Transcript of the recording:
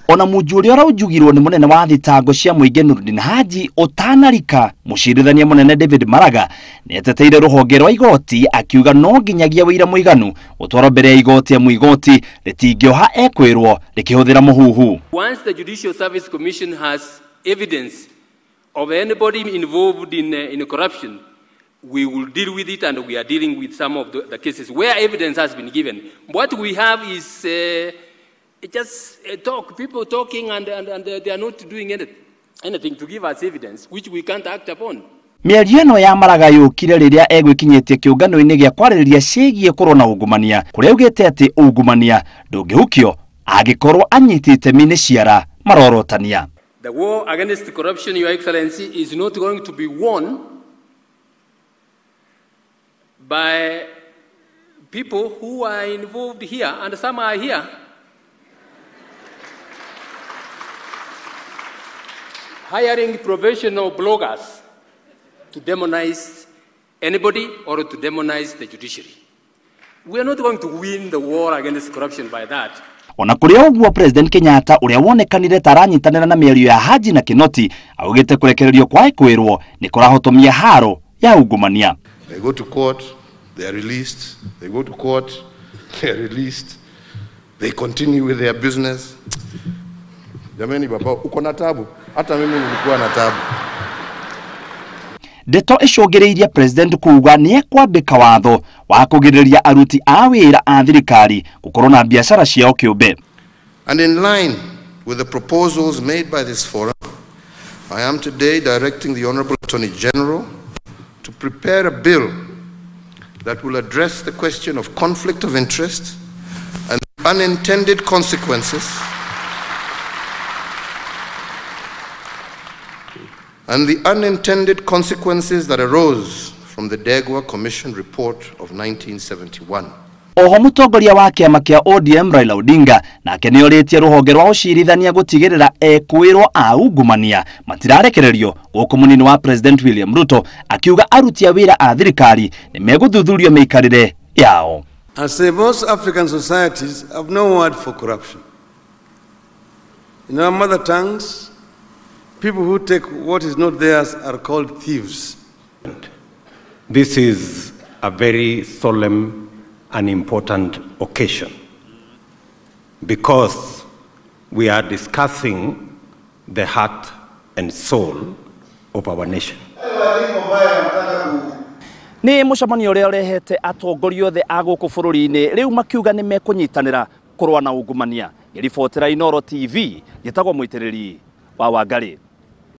Ona munju ũrĩa ũraunjugirwo nĩ mũnene wa thitango cia mũingĩ Nurdin Haji ũtanarika, mũcirithania mũnene David Maraga nĩeteteire rũhonge rwa igoti akiuga no nginyagia wĩira mũiganu ũtwarwo mbere ya igoti amu igoti rĩtingĩoha ekwĩrwo rĩkĩhũthĩra mũhuhu. Once the Judicial Service Commission has evidence of anybody involved in corruption, we will deal with it, and we are dealing with some of the cases where evidence has been given. What we have is just talk, people talking, and they are not doing anything to give us evidence, which we can't act upon. Mĩario ĩno ya Maraga yũkire rĩrĩa egwĩkinyĩtie kĩũngano-inĩ gĩa kwarĩrĩria ciĩgiĩ kũrũa na ungumania, kũrĩa augĩte atĩ ungumania ndũngĩhukio angĩkorwo anyiti itemi nĩ ciara marorotania. The war against corruption, Your Excellency, is not going to be won by people who are involved here, and some are here. Hiring professional bloggers to demonize anybody or to demonize the judiciary. We are not going to win the war against corruption by that. Ona kũrĩ ũguo, President Kenyatta ũrĩa wonekanire ta aranyitanĩra na mĩario ya Haji na Kinoti augĩte kũrekererio kwa ekwĩrwo nĩ kũrahotomia haro ya ungumania. They go to court, they are released. They go to court, they are released. They continue with their business. Jameni baba, uko na tabu? Hata mimi nilikuwa na tabu. Ndeto icũngĩrĩirie President kuuga nĩ ekwambĩka watho wa kũgirĩrĩria aruti a wĩra a thirikari gũkorwo na biacara ciao kĩũmbe. And in line with the proposals made by this forum, I am today directing the Honorable Attorney General to prepare a bill that will address the question of conflict of interest and unintended consequences and the unintended consequences that arose from the Ndegwa Commission report of 1971. Oho mũtongoria wa kĩama kĩa ODM Raila Odinga nake nĩorĩtie rũhonge rwa ũcirithania gũtigĩrĩra ekwĩrwo a ungumania matirarekererio, gũkũ mũnini wa President William Ruto akiuga aruti a wĩra a thirikari nĩ megũthuthurio mĩikarĩre yao. I say most African societies have no word for corruption. In our mother tongues, people who take what is not theirs are called thieves. This is a very solemn and important occasion because we are discussing the heart and soul of our nation. Nĩ mũcemanio ũrĩa ũrehete atongoria othe a gũkũ bũrũri-inĩ rĩu makiuga nĩ mekũnyitanĩra kũrũa na ungumania. Ngĩribotera Inooro TV, njĩtagwo Mũitĩrĩri wa Wangarĩ.